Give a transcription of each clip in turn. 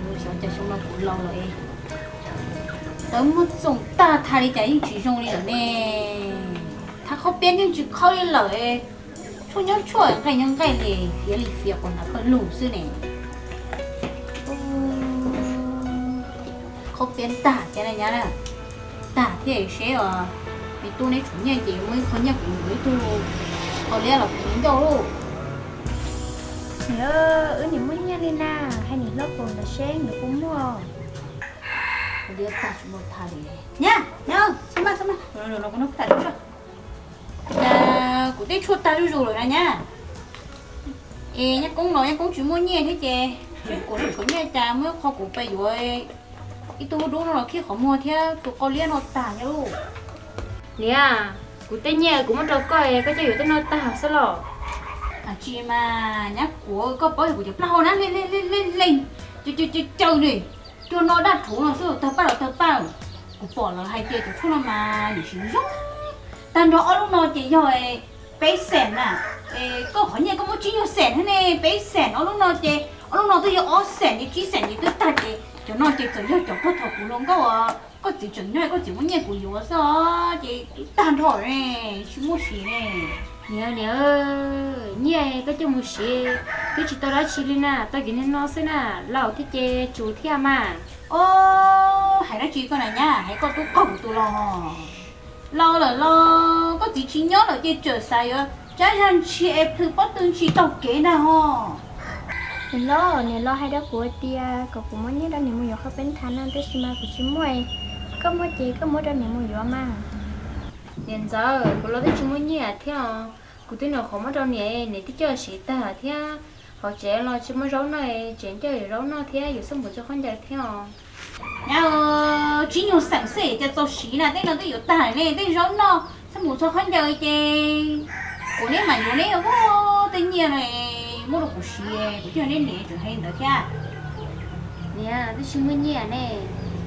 Ua, xyov cas xyoo no kuv laus lawm es tawv muag txoom tag, tha li cas yeej tsis zoo li lawm ne. Tha qhaub piab yeej tsis qhaub li lawm, tshuaj nyob tshuaj, nqaij nyob nqaij li, fiav li fiav, quas nrad pawg lug xwb ne. Qhaub piab tag thiab na nyab na, tag thiab seb os. Me tub, neb tshuav nyiaj ces muaj ib qho nyiaj kuv yuav ib tug qau liab los kuv ncauj lauj. Niam, wb niam muaj nyiaj li na, hais niam hlob Kaus ntawd seb nws puas muaj. Qau liab tag tsis muaj tha li. Nyab, nyab, xab maj, xab maj, los kuv nug kuv tham lus tso. Cas kuv tej tshuaj tag zuj zus lawm na nyab. Es nyab Koob los nyab Koob tsis muaj nyiaj thiab ces, seb kuv noj tshuav nyiaj cas muaj ib qho kuv pab yuav ib tug dub no los khib qhov muag thiab tus qau liab no tag thiab lauj. Niam, kuv tej nyiaj kuv muab rau koj es koj coj yuav tej no tag xwb los? Tsis mas nyab Kuav, koj paub yog kuv cov plaub hau na, leeg leeg leeg leeg, caw caw caw caw li, cuag no daj rhuv no xwb, tawg paj los tawg paj. Kuv pom lawv hais tias cov tshuaj no mas nim sim zoo, tag nrho ob lub no ces yog peb xees na. Koj qhov nyiaj koj muab tsib nyuag xees thiab ne, peb xees ob lub no ces, ob lub no twb yog ob xees ces tsib xees ces twb tag ces cov no ces txawm yog cov pog thaum kuv hluas nkauj os, koj txiv tseem nyob koj txiv muab nyiaj kuv yuav xwb os, ces twb tag nrho ne, tsis muaj siv ne. Niam, niam, nyiaj koj coj mus siv twb tsis tau dab tsi li na, tau cov niag no xwb na, laus thiab ces tsum thiab mas. Os, hais dab tsi koj na nyab, hais koj tub qaug kuv tus laus. Laus lawm los koj txiv tsis nyob lawm ces tseem xav yuav tsab zag ntshis es plhws pob tw ntshis taug kev ntag ho. Niam hlob, niam hlob hais rau kuv tias kom kuv muab nyiaj rau niam mus yuav qhaub peeb thav na, tab sis mas kuv tsis muaj, koj muaj ces koj muab rau niam mus yuav mas. Niam ntxawm, kuv los twb tsis muaj nyiaj thiab os, kuv twb nyuam qhuav muab rau niam, niam twb coj siv tag thiab, hauv tsev los tsis muaj zaub noj, tseem coj yuav zaub noj thiab yuav xab npum txog khaub ncaws thiab os. Nyab, tsib nyuag xees xwb cas txaus siv na, tej no twb yuav tag ne, tej zaub noj, xab npum txog khaub ncaws ces kuv neb mam yuav neb, tej nyiaj no muab rau kuv siv, kuv coj neb niam tseem hais ntawd thiab. Niam, twb tsis muaj nyiaj ne,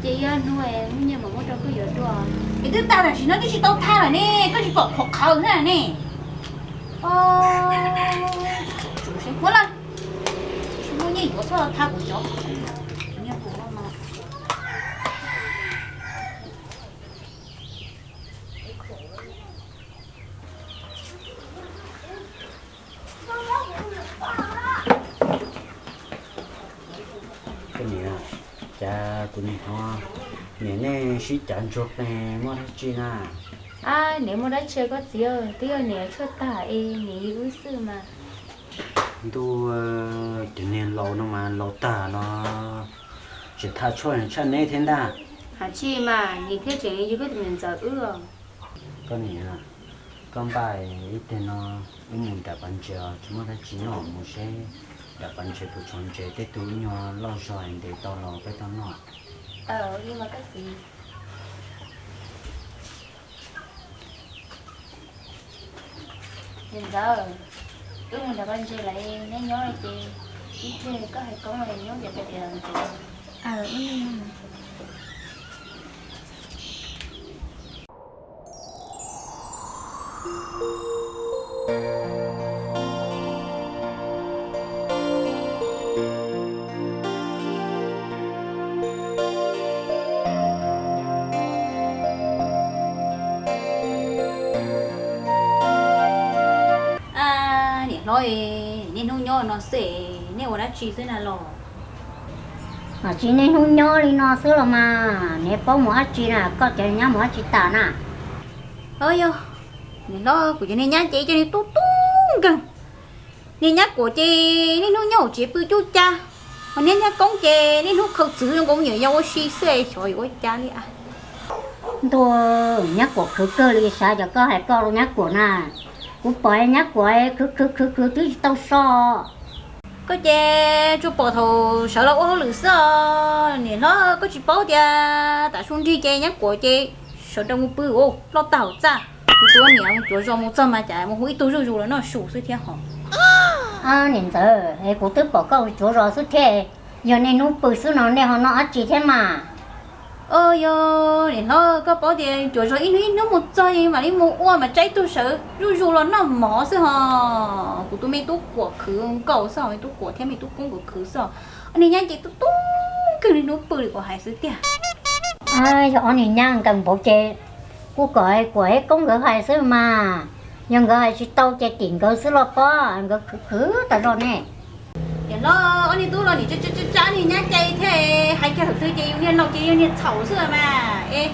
ces ib hnub muaj nyiaj mam muab rau koj yuav dua. Es twb tag tam sim no twb tsis tau tha lawm ne, koj tsis pom qhuav qhawv na ne. Muab lawm, tsis muaj nyiaj yuav txhob tha kuv cov. Koj niam, cas kuv nim hnov niam nej sib cav ntsuag qees muaj dab tsi na? Ab, niam muaj dab tsi koj txiv, twb yog niam tshuaj tag es niam yws wb xwb mas. Ntuj, cov niag laus no mas laus tag los tseem tham tshuaj tshaj neb thiab ntag. Hais tsis mas niam thiaj tseem yws koj tus niam ntxawm wb. Koj niam, koj npaj ib teg no wb mus nram pas ntses os, tsis muaj dab tsi noj, mus seb nram pas ntses puas tshuav ntses, tej tug wb nyuag loj zog ntes tau los peb tau noj. Li mas koj txiv. Niam ntxawm, wb mus nram pas ntses lawm, neb nyob ces ib pliag koj hais koob los nyob pem pem ntxuav. Niam hlob, niaj hnub nyob no xwb, nej ua dab tsi xwb na los? Mas tsis niaj hnub nyob li no xwb los mas, niam paub mus dab tsi na, koj cov nyab mus dab tsi tas na? Yog, niam hlob, kuv cov niag nyab ces cov niag tub tub nkeeg. Niag nyab kuam ces niaj hnub nyob hauv tsev pw cuj ca, ho niag nyab koob ces niaj hnub khaws txwv zoo nkaus me nyuam yaus ua si xwb, xyov yuav ua cas li as. Ntuj, nyab kuam khwv kawg li, xav cov koj hais koj los nyab kuam na. Kuv pom nyab kuam khwv khwv khwv khwv twb tsis tau so. Koj ces tsuas pom thaum sawv los ua hauj lwm xwb os. Niam hlob, koj tsis paub tias tav su nrig ces nyab kuam ces sawv daws mus pw ua loj tag hauv txaj, kuv tus niam mus cuav zos mus txog mas cas mus hu ib tug zuj zus los noj su xwb thiab hos. Niam ntxawm, es kuv twb pom koj mus cuav zos xwb thiab, yog niaj hnub pw xwb no nej ho noj dab tsi thiab mas? Yog niam hlob, koj paub tias cuav zos ib hnub ib hnub mus txog mam li mus ua mas tsaib tug sawv zuj zus los noj mov xwb hos. Kuv tus me tub Kuam khwv nkaus xwb, me tub Kuam thiab me tub Koob nkawd khwv xwb. Ob niag nyab ces tub tub kawg li, hnub pw li kuv hais xwb tiag. Yog ob niag nyab nkawd npaum ces kuv kom Kuam thiab Koob nkawd hais xwb mas. Yog nkawd hais tsis tau ces tim nkawd xwb los pob, nkawd khwv khwv tas zog ne. Niam hlob, ob niag tub los nim tsa tsa tsa niag nyab cai thiab, hais kiag thaum twg ces yus niag laus ces yus niag txhaum xwb mas. Es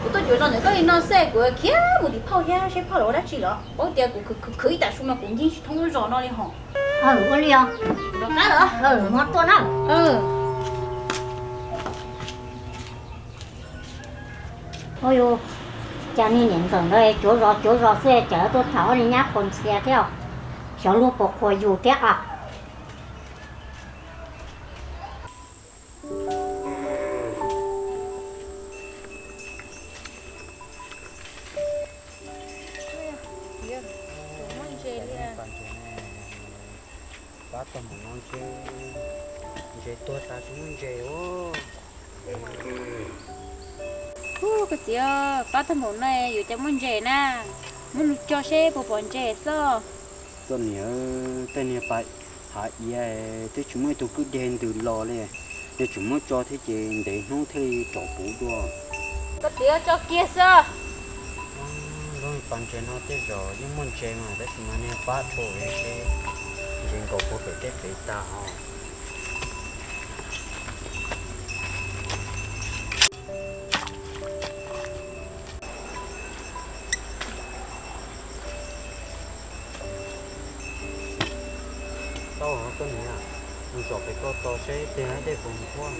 kuv tuaj cuav zos ntawm koj li no xwb, kuv khiav mus tim phauj thiab seb phauj los ua dab tsi lawm. Paub tias kuv khwv khwv ib tag su mas kuv ncig tsis thoob lub zos no li hos. Ua li os. Rov qab lawm. Hmo tuaj na. Ua cas niag niam ntxawm ntawd cuav zos cuav zos xwb cas tuaj tham ob niag nyab qhuas ntxhias thiab, xyov luag puas qhuas yus thiab as. Pab tag npaum no ntse, ntses tuag tas tsis muaj ntses os. Ub, koj txiv, pab tag npaum no yuav cas muaj ntses na, muab nws tso seb puas pom ntses xwb. Koj niam, tej niag pas hav iav twb tsis muaj ib tug kwj deg ntws los li, yog tseem muab tso thiab ces ntev hnub thiaj li rov puv dua. Koj txiv, tso kiag xwb. Lub pas ntses no tej zaum yeej muaj ntses mas tab sis mas niag pab dhau seb ntses nkaus puag pem tej pem tas os. Tau, koj niam, mus tsom pem koj tos seb tej no dej puas huab.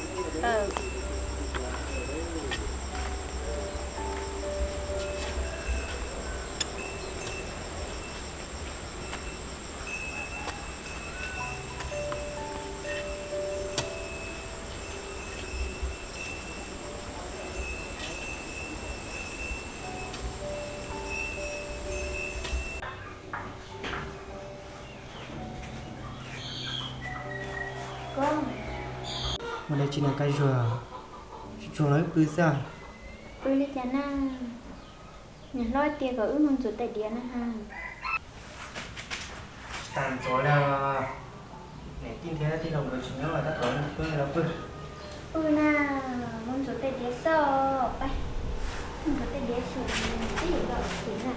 Ua dab tsi na Kab Zuag? Tsuag tsuag los wb pw xwb. Pw li cas na? Niam hlob tias kom wb mus ntxuav tais diav na ha. Tsis tas ntxuav li, niam tij thiab tij laug nkawd tsis nyob los tab tom pw los pw. Pw na, mus ntxuav tais diav xwb. Pab ntxuav tais diav xwb, tib yam los xwb na.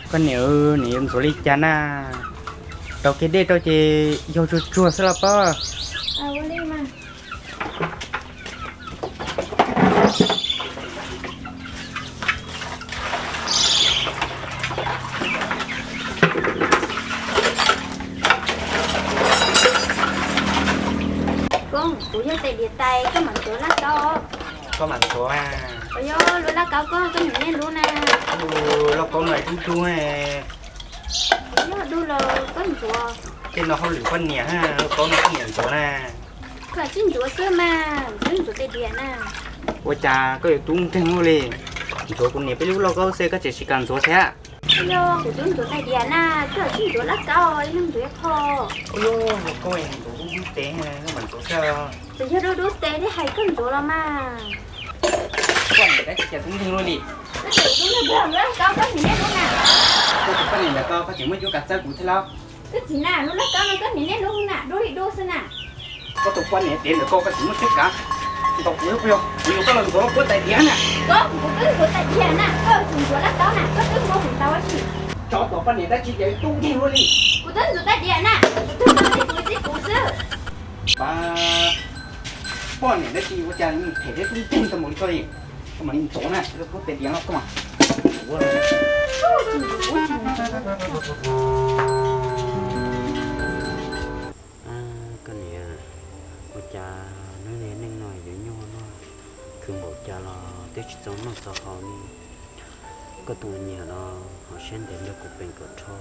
Koj niam, niam yuav ntxuav li cas na? Rau kiag dej rau ces yog tsuag tsuag xwb los pob. Koj, kuv yog tais diav tais, koj mam ntxuav laj kaub. Koj mam ntxuav mas. Yog lub laj kaub koj, koj niam nej lub na. Laj kaub no dub dub. Yog dub los koj ntxuav. Tej no hauj lwm poj niam, laj kaub no poj niam ntxuav na. Koj tsis ntxuav xwb mas, kuv twb ntxuav tais diav na. Ua cas koj yuav tub nkeeg ua li? Ntxuav kuv niam peb lub laj kaub xwb koj tseem tsis kam ntxuav thiab. Yog kuv twb ntxuav tais diav na, koj tsis ntxuav laj kaub, ib leeg ntxuav ib qho. Laj kaub ntxuav dub dub tes, koj mam ntxuav xwb. Txawm yog dub dub tes thiab hais koj ntxuav los mas. Poj niam dab tsi cas tub nkeeg ua li? Koj tus poj niam ntawm koj, koj tseem muaj cuab kav txawb kuv thiab los? Koj txiv na, lub laj kaub no koj niam nej lub na, dub li dub xwb na. Koj tus poj niam tiav ntawm koj, koj tseem muaj cuab kav ntaus kuv, kuv yuav koj los ntxuav kuv tais diav na. Koj, kuv twb ntxuav tais diav na, koj tseem ntxuav laj kaub na, koj twb muab kuv ntaus ua si. Tso tus poj niam dab tsi cas tub nkeeg ua li? Kuv twb ntxuav tais diav na, kuv twb ntxuav kuv txiv kuv xwb. Pab, poj niam dab tsi ua cas phem thiab tub nkeeg tau npaum li koj li? Koj mam li ntxuav na, kuv tais diav no koj mam ntxuav. Koj niam, ua cas hnub niag neej no yuav nyuaj noj, khwv npaum cas los twb tsis txaus noj txaus haus li. Koj tus niam los ho siab ntev nrog kuv peem kom dhau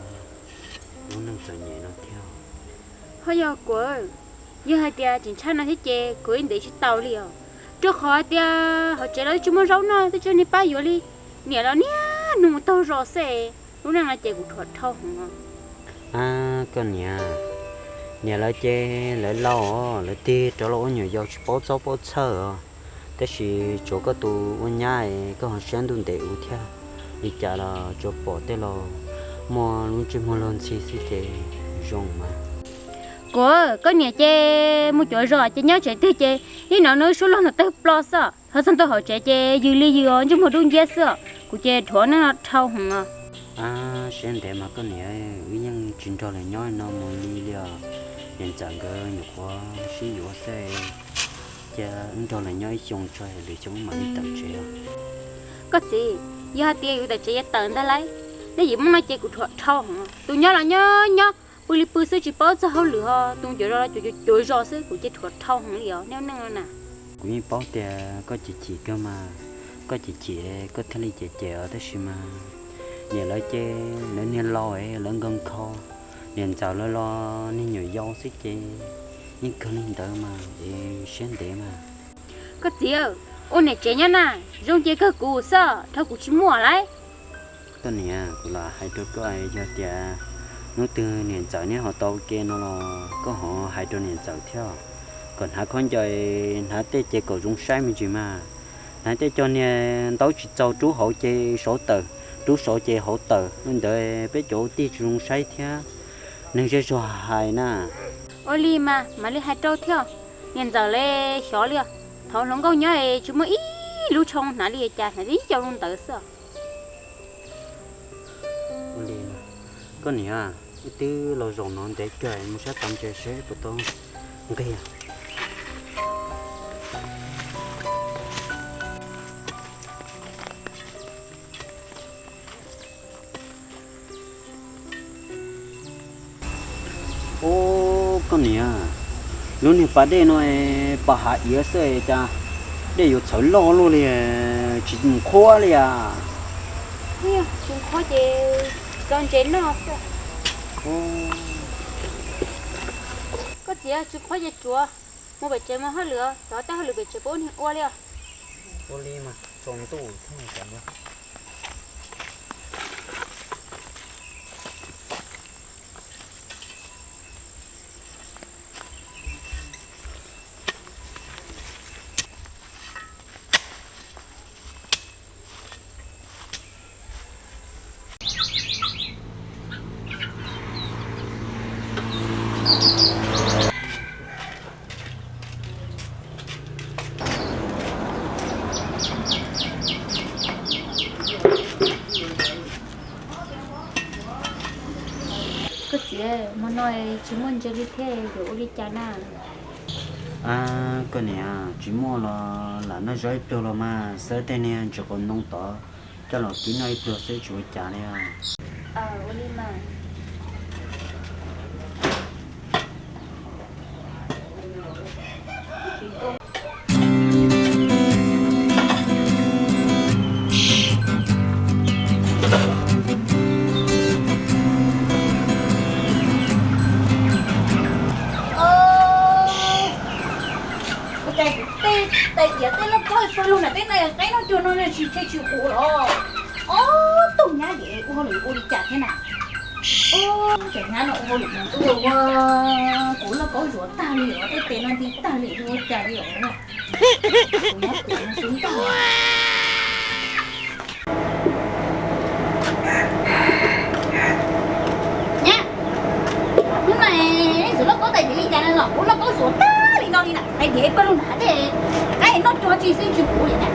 lub neej txom nyem no thiab. Ho yog kuv, yog hais tias tsis ntshai no thiab ces kuv ib ntev tsis tau li os. Rau qhov hais tias hauv tsev los twb tsis muaj zaub noj, twb tsis muaj neeg pab yuav li. Niam los niaj hnub mus taug zos xwb, lub neej no ces kuv dhuav dhau heev os. Ab, koj niam, niam lawv ces lawv laus os, lawv tig rov los ua nyuam yaus tsis paub txob paub txhawj os. Tab sis tsuav koj tus ua nyab es koj ho siab ntuj ntev ua thiab, li cas los tsuas pom tej laus muaj lub ntsej muag luag ntxhi xwb ces zoo mas. Kuv, koj niam ces mus cuav zos ces nyob tsev tiag ces ib hnub no wb suab luag ntawm tawg plo xwb, ho txog ntua hauv tsev ces yws li yws os, ntsej muag dub nciab xwb os. Kuv ces dhuav neej no dhau heev os. Ab, siab ntev mas koj niam, wb yeej tsis nrog lawv nyob no mus li li os. Niam ntxawm nkawd nyuam qhuav sib yuav xwb, cia wb nrog lawv nyob ib xyoo tso lwm xyoo wb mam li tawm tsev os. Koj txiv, yog hais tias yus tawm tsev yuav tawm ntag lauj, nej yim Hmoob no ces kuv dhuav dhau heev. Tus nyob los nyob nyob, pw li pw xwb tsis paub txog hauj lwm ho, tus cuav zos los cuav cuav zos xwb, kuv ces dhuav dhau heev li os, nej ua neej no na. Kuv yeej paub tias koj chim chim kawg mas, koj chim chim koj thiaj li cem cem os, tab sis mas niam lawv ces lawv niag laus es lawv nkag nkho, niam ntxawm lawv los niag nyuam yaus xwb ces yeej kawg li ntawd mas es siab ntev mas. Koj txiv, ua niam tsev nyob na, zoo ces kawg kuv xwb, dhau kuv tsis muaj lauj. Koj niam, kuv lam hais rau koj, yog tias hnub twg niam ntxawm neb ho tau ke no los koj ho hais rau niam ntxawm thiab, kom hnav khaub ncaws hnav tej ces kom zoo saib me ntsis mas. Hnav tej cov niag ntaub tsis txaus rub hauv ces saud tawm, rub saud ces hauv tawm li ntawd peb cov ua tij tsis zoo saib thiab, neeg zej zog hais na. Ua li mas mam li hais rau thiab, niam ntxawm li xyov li os. Thaum hluas nkauj nyob es tsis muaj ib lub tsho hnav li cas, hnav tib co zoo ntawd xwb. Ua li, koj niam, wb twb los zaum no ntev kawg, mus sab tod ntses seb puas tau nqig. Ub, koj niam, lub niag pas dej no pas hav iav xwb cas dej yuav txhawv loj luaj li, tsis mus qhuab li as? Tsis qhuab ces tso ntses noj xwb. Koj txiv, tsis qhuab ces tsuav mus pem tsev mus hauj lwm, cov tej hauj lwm pem tsev puab niag ua li os. Ua li mas tsaus ntuj thiab. Koj txiv, hmo no tsis muaj ntses li thiab yuav ua li cas na? Koj niam, tsis muaj los lam noj zaub ib pluag los mas, xawb tej niag ntsis qos ntoo tod coj los kib noj ib pluag xwb tsis ua cas li os. Ua cas kuv tej tais diav tej lauj kaub pawg lug nram tej no qaib noj cuag no tsis tshe tsis huv los? Ob tug nyab diav ua hauj lwm ua li cas thiab na? Ob cov nyab no ua hauj lwm ua ua kuv lauj kaub zuav tag li os, tej tes no nti tag li ua cas li os. Kuv nyab kuv no xwb ntag. Nyab, hnub no es tus lauj kaub tais diav li cas no los kuv lauj kaub zuav tag li no li na, tais diav pawg lug nram tej qaib noj cuag tsis xwb tsis huv li na,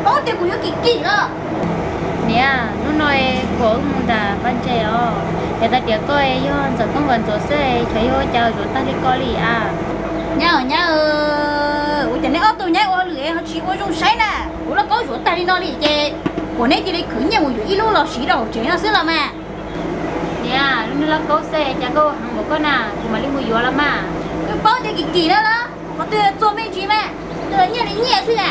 paub tias kuv yuav kim kim los. Niam, hnub no kuv wb mus nram pas ntses os, yog tais diav koj yog ntxawm koj nkawd ntxuav xwb, xyov yog ua cas zuav tag li koj li as. Nyab, nyab, ua cas nej ob tug nyab ua hauj lwm ho tsis ua zoo saib na, kuv lauj kaub zuav tag li no li ces kuv nej cia li khwv nyiaj mus yuav ib lub los siv rau hauv tsev no xwb los mas. Niam, lub niag lauj kaub xwb cas koj ua heev npaum koj na, kuv mam li mus yuav los mas. Koj paub tias kim kim no los qhov twg txuag me ntsis mas, nyiaj li nyiaj xwb na.